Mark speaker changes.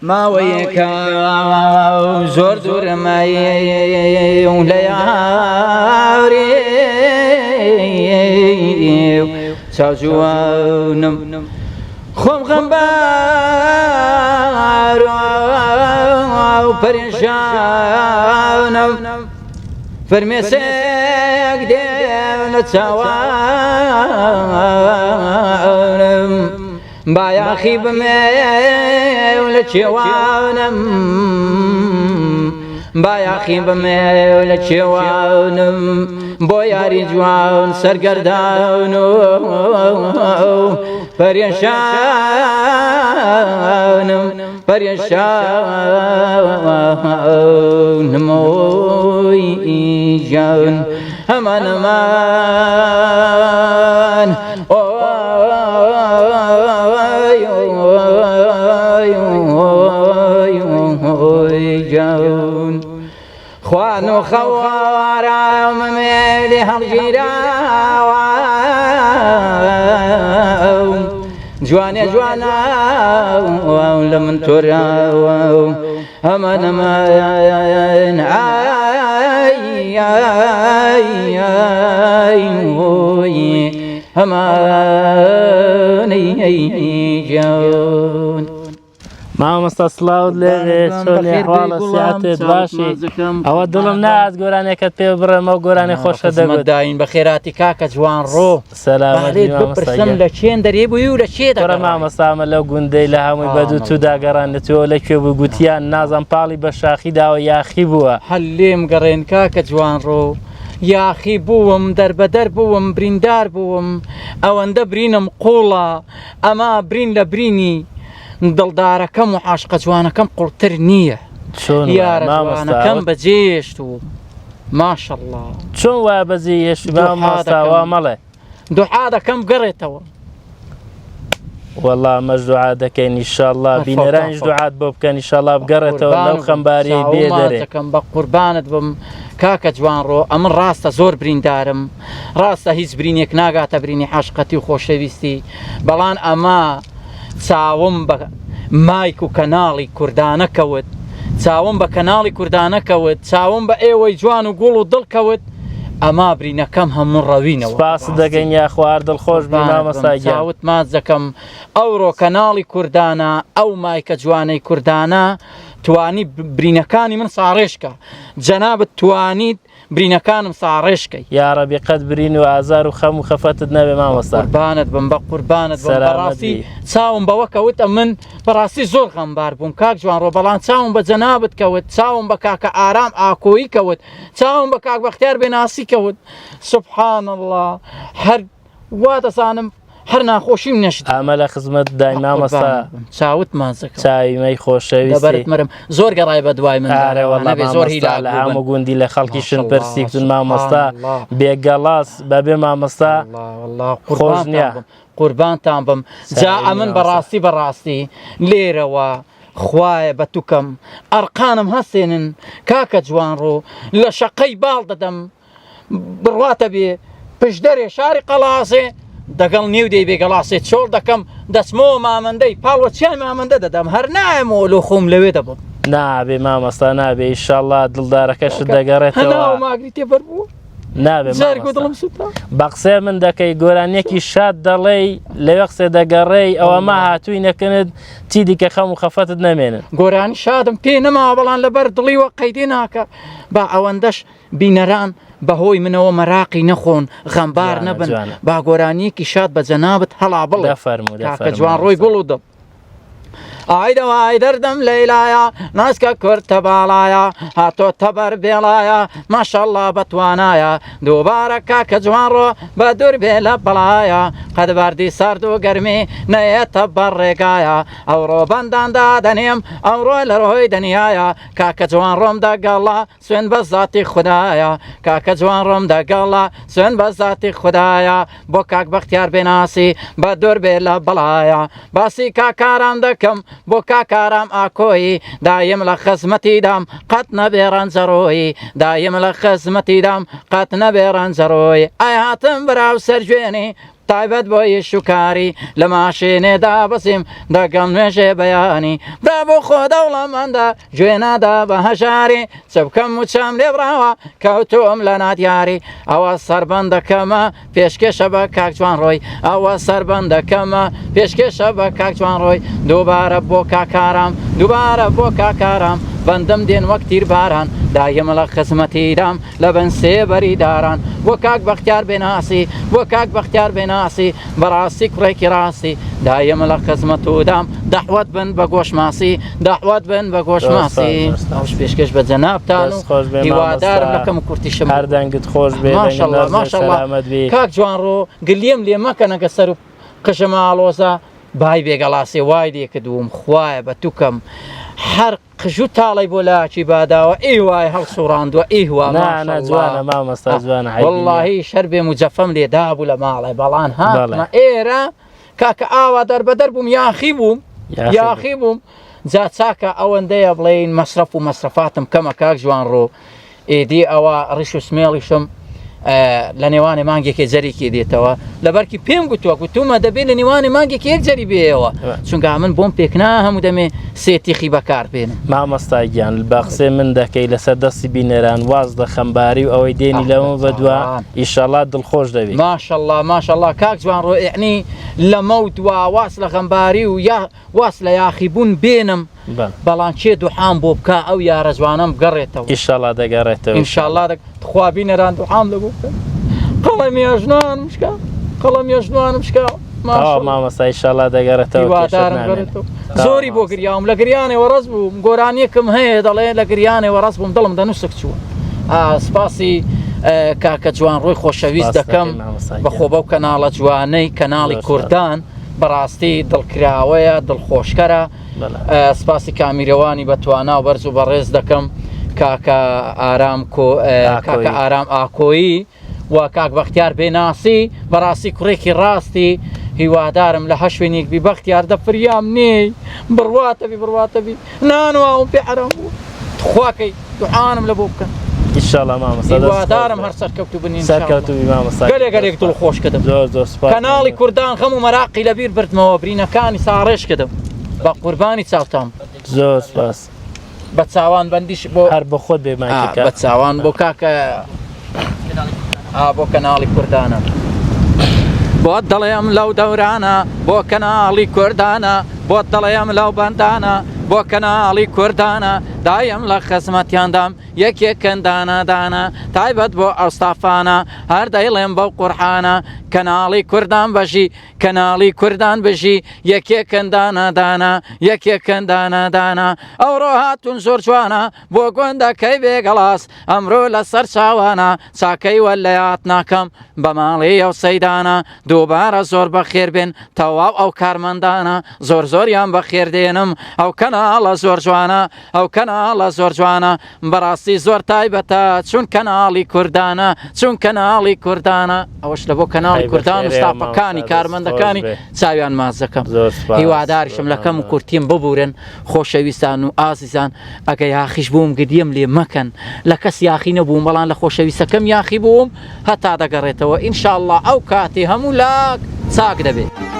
Speaker 1: ماوەیەکە زۆر دوورمای لە یاری چاوجوانم خۆم غەمبار و پەرێشانم فرمێسێک دێ لە چاوانم بایاخی بمێ و لە چێوانم بایاخی بمێ و لە چێوانم بۆ یاری جوان سەرگەردان و پەرێشانم پەرێشانم ئۆی جان ئەمان ئەمان خوان و خەوارم مێلی هەڵگیراوە جوانێ جوانە لە من تۆراوە ئەمان ئەمان ئای ئای ئای ئەمان ئەی جان.
Speaker 2: مامۆستا سڵاوت لێبێ چۆنی ئەحواڵە سیاتت باشی ئەوە دڵم ناهات گۆرانێکت پێ بڕێم ئەو گۆرانی خۆشە دەگوت
Speaker 1: داین بە خێراتی کاکە جوان ڕۆ
Speaker 2: سەلامەت
Speaker 1: بپرسم لە چێن دەرێ بووی و لە چێ
Speaker 2: دەگەڕای مامۆستا ئەمە لەو گوندەی لە هەمووی بەدوو تو داگەڕان لە لە کوێ بوو گوتیان نازم پاڵی بە شاخی داوە یاخی بووە
Speaker 1: هەر لێم گەڕێن کاکە جوان ڕۆ یاخی بووم دەربەدەر بووم بریندار بووم ئەوەندە برینم قوڵە ئەما برین لە برینی دڵدارەکەم و عاشقە جوانەکەم قوڵتر نییە
Speaker 2: چۆن
Speaker 1: یارە جوانەکەم بەجێهێشت و ماشەڵڵا
Speaker 2: چۆن وا بەجێ هێشت مامۆستا وا مەڵێ
Speaker 1: دوعا دەکەم بگەڕێتەوە.
Speaker 2: وەڵا ئەمەش دوعا دەکەین ئیشاڵڵا بینەرانیش دوعات بۆ بکەن ئیشاڵڵا بگەڕێتەوە لەو خەمباریەی بێ دەرێ.
Speaker 1: دەکەم بە قوربانت بم کاکە جوانڕۆ ئەمن ڕاستە زۆر بریندارم ڕاستە هیچ برینێک ناگاتە برینی عاشقەتی و خۆشەویستی بەڵان ئەمە چاوم بە مایک و کەناڵی کوردانە کەوت چاوم بە کەناڵی کوردانە کەوت چاوم بە ئێوەی جوان و گوڵ و دڵ کەوت ئەما برینەکەم هەموو ڕەوینەوە.
Speaker 2: سپاست دەکەین یاخوا هەر دڵخۆش بی مامۆستا گیان.
Speaker 1: چاوت ماچ دەکەم ئەوڕۆ کەناڵی کوردانە ئەو مایکە جوانەی کوردانە توانی برینەکانی من ساڕێژ کە جەنابت توانیت برینەکانم ساڕێژ کەی.
Speaker 2: یاڕەبی قەت برین و ئازار و خەم و خەفەتت نەبێ مامۆستا.
Speaker 1: قوربانت بم بە قوربانت بم بەڕاستی چاوم بەوە کەوت ئەمن بەڕاستی زۆر غەمبار بووم کاک جوانڕۆ بەڵام چاوم بە جەنابت کەوت چاوم بە کاکە ئارام ئاکۆیی کەوت چاوم بە کاک بەختیار بێناسی کەوت سبحان اللە هەر وا دەزانم هەر ناخۆشیم نەشت
Speaker 2: ئەمە لە خزمەت دای مامۆستا
Speaker 1: چاوت مازەکە
Speaker 2: چاوی مەی خۆشەویستی
Speaker 1: لەبەرت مرم زۆر گەڕای بە دوای من
Speaker 2: ئارە وەڵا
Speaker 1: نەبێ زۆر
Speaker 2: مامۆستا
Speaker 1: هیلاک
Speaker 2: لە
Speaker 1: بووبن.
Speaker 2: هەموو گوندی لە خەڵکی شن
Speaker 1: ماشەڵڵا،
Speaker 2: پرسی گوتن مامۆستا
Speaker 1: سبحان اللە.
Speaker 2: بێگەڵاس بەبێ مامۆستا
Speaker 1: والله والله
Speaker 2: خۆش
Speaker 1: قوربانتان
Speaker 2: نییە.
Speaker 1: بم قوربانتان بم جا
Speaker 2: ساوی
Speaker 1: ئەمن
Speaker 2: مامۆستا.
Speaker 1: بەڕاستی بەڕاستی لێرەوە خوایە بەتوکەم ئەرقانم هەستێنن کاکە جوانڕۆ لە شەقەی باڵ دەدەم بڕواتە بێ پشدەرێ شاری قەڵاسێ دەگەڵ نێو دەی بێگەڵاسێ چۆڵ دەکەم دەچمەوە مامەندەی پاڵ وە چیای مامەندە دەدەم هەر نایەمەوە لۆ خۆم لەوێ دەبم.
Speaker 2: نابێ مامۆستا نابێ ئیشەڵا دڵدارەکەشت دەگەڕێتەوە.
Speaker 1: هەناو ماگری تێبەر بووە.
Speaker 2: نابێ
Speaker 1: جارگ و دڵم سوتا.
Speaker 2: بە قسەی من دەکەی گۆرانیەکی شاد دەڵێی لەوێ قسێ دەگەڕێی ئەوە ما هاتووی نەکنت چی دیکە خەم و خەفەتت نەمێنن.
Speaker 1: گۆرانی شادم پێ نەماوە بەڵام لەبەر دڵیوە قەیدێ ناکە با ئەوەندەش بینەران بەهۆی منەوە مەراقی نەخۆن غەمبار نەبن با گۆرانیەکی شاد بە جەنابت هەڵا بڵێ کاکە جوان ڕۆی گوڵ و دڵ. ئای دەوای دەردم لەیلایە ناسکە کورتە باڵایە هاتۆ تەبەر بێڵایە ماشەڵڵا بەتوانایە دووبارە کاکە جوانڕۆ بە دوور بێ لە بەڵایە قەد باردی سارد و گەرمی نەیەتە بەر ڕێگایە ئەوڕۆ بەندان دادەنێم ئەوڕۆ لە ڕۆی دنیایە کاکە جوانڕۆم دەگەڵا سوێن بە زاتی خودایە کاکە جوان ڕۆم دەگەڵا سوێن بە زاتی خودایە بۆ کاک بەختیار بێناسی بە دوور بێ لە بەڵایە باسی کاکارام دەکەم بۆ کاکارام ئاکۆیی دایم لە خزمەتیدام قەت نەبێ ڕەنجەڕۆیی دایم لە خزمەتیدام قەت نەبێ ڕەنجەڕۆی ئای هاتم براو سەرجوێنی. تایبەت بۆ ئیش و کاری لە ماشێنێ دابەزیم دەگەم نوێژێ بەیانی برا بۆ خۆ دەوڵەمەندە گوێ نادا بە هەژاری چ بکەم موچەم لێ بڕاوە کەوتوم لە نادیاری ئەوە سەربەندەکەمە پێشکێشە بە کاک جوان ڕۆی ئەوە سەربەندەکەمە پێشکێشە بە کاک جوان ڕۆی دووبارە بۆ کاکارام دووبارە بۆ کاکارام بەندم دێن وەک تیرباران دایم لە خزمەتیدام لە بن سێبەری داران بۆ کاک بەختیار بێناسی بۆ کاک بەختیار بێناسی بەڕاستی کوڕێکی ڕاستی دایم لە خزمەت و دام دەعوەت بن بە گۆش ماسی دەعوەت بن بە گۆش ماسی ئەوش پێشکەش بە جەنابتان و هیوادارم لە کەم و کورتیشم
Speaker 2: هەر دەنگت خۆش بێ
Speaker 1: ماشەڵڵا ماشەڵڵا کاک جوانڕۆ گلیم لێ مەکەنە گە سەر و قژم ئاڵۆزە بای بێگەڵاسێ وای لێ کردووم خوایە بە توکەم هەر قژو تاڵەی بۆ لاکی باداوە ئی وای هەڵسوڕاندوە ئی وا
Speaker 2: نا نا جوانە مامۆستا جوانە عەیبی نیە.
Speaker 1: وەڵاهی شەر بێ موجەفەم لێ دابوو لە ماڵێ بەڵان هاتمە ئێرە کاکە ئاوا دەربەدەر بووم یاخی بووم یاخی بووم جا چاکە ئەوەندەیە بڵێین مەسرەف و مەسرەفاتم کەمە کاک جوان ڕۆ ئێدی ئەوە ڕیش و سمێڵیشم لە نێوانی مانگێکی جەرێکی دێتەوە لەبەرکی پێم گوتووە گوتومە دەبێت لە نێوانی مانگێکی یەک جەری بێەوە چونکە من بۆم پێکنا هەموو دەمێ سێتیخی بەکار بێنم.
Speaker 2: مامۆستا گیان بە قسەی من دەکەی لەسەر دەستی بینەران واز لە خەمباری و ئەوەی دێنی لەمە بەدوا ئیشەڵا دڵخۆش دەبی.
Speaker 1: ماشەڵا ماشەڵا کاک جوان ڕۆ یەعنی لەمەو دوا واز لە غەمباری و یا واز لە یاخی بوون بێنم بەڵام کێ دوعام بۆ بکا ئەو یارە جوانەم بگەڕێتەوە.
Speaker 2: ئیشەڵا دەگەڕێتەوە.
Speaker 1: ئینشاڵا دەگ تخوا بینەران دوعام لە بۆ بکەن قەڵەمی ئەژنۆانم شکا قەڵەمی ئەژنۆانم شکا.
Speaker 2: تەواو مامۆستا ئیشەڵا دەگەڕێتەوە
Speaker 1: هیوادارم گەڕێتەوە زۆری بۆ گریاوم لە گریانێ وەڕەز بووم گۆرانیەکم هەیە دەڵێ لە گریانێ وەڕەز بووم دڵم دەنووسک چووە سپاسی کاکە جوان ڕۆی خۆشەویست دەکەم بەخۆ بەو کەناڵە جوانەی کەناڵی کوردان بەڕاستی دڵکراوەیە دڵخۆشکەرە سپاسی کامیرەوانی بە توانا و بەرز و بەڕێز دەکەم کاکە ئارام کاکە ئارام ئاکۆیی و کاک بەختیار بێناسی بەڕاستی کوڕێکی ڕاستی هیوادارم لە هەر شوێنێک بی بەختیار دە فریام نێی بڕواتەبی بڕواتەبی نان و ئاوم پێ حەرام بوو تخواکەی دوعانم لە بۆ بکەن
Speaker 2: ئینشاءاللە مامۆستا دەست خۆش
Speaker 1: هیوادارم هەر سەرکەوتوو بن ئینشاءاللە
Speaker 2: سەرکەوتوو بی مامۆستا
Speaker 1: گەلێ گەلێک دڵ خۆش کردم
Speaker 2: زۆر زۆر سوپاس
Speaker 1: کەناڵی کوردان خەم و مەراقی لەبیر بردمەوە برینەکانی ساڕێژ کردم بە قوربانی چاوتان
Speaker 2: زۆر سوپاس
Speaker 1: بە چاوان بەندیش بۆ
Speaker 2: هەر بۆ خۆت بێ مایکەکە
Speaker 1: بە چاوان بۆ کاکە بۆ کەناڵی کوردانە بۆت دەڵێم لەو دەورانە بۆ کەناڵی کوردانە بۆت دەڵێم لەو بەندانە بۆ کەناڵی کوردانە دایم لە خزمەتیاندام یەکێکن دانە دانە تایبەت بۆ ئەو ستافانە هەر دەیڵێم بەو قورحانە کەناڵی کوردان بەژی کەناڵی کوردان بژی یەکێکن دانە دانە یەکێکن دانە دانە ئەوڕۆ هاتوون زۆر جوانە بۆ گوندەکەی بێگەڵاس ئەمرۆ لەسەر چاوانە چاکەی وە لە یاد ناکەم بە ماڵی ئەو سەیدانە دووبارە زۆر بەخێر بێن تەواو ئەو کارمەندانە زۆر زۆریان بەخێر دێنم ئەو کەناڵە زۆر جوانە ئەو کەناڵە زۆر جوانە بەڕاستی زۆر تایبەتە چون کەناڵی کوردانە چون کەناڵی کوردانە ئەوەش لە بۆ کەناڵی کوردان و ستافەکانی کارمەندەکانی چاویان ماچ دەکەم هیواداریشم لە کەم و کورتیم ببورن خۆشەویستان و ئازیزان ئەگە یاخیش بووم گریەم لێ مەکەن لە کەس یاخی نەبووم بەڵام لە خۆشەویستەکەم یاخی بووم هەتا دەگەڕێتەوە ئینشاءاللە ئەو کاتی هەموو لاک چاک دەبێت.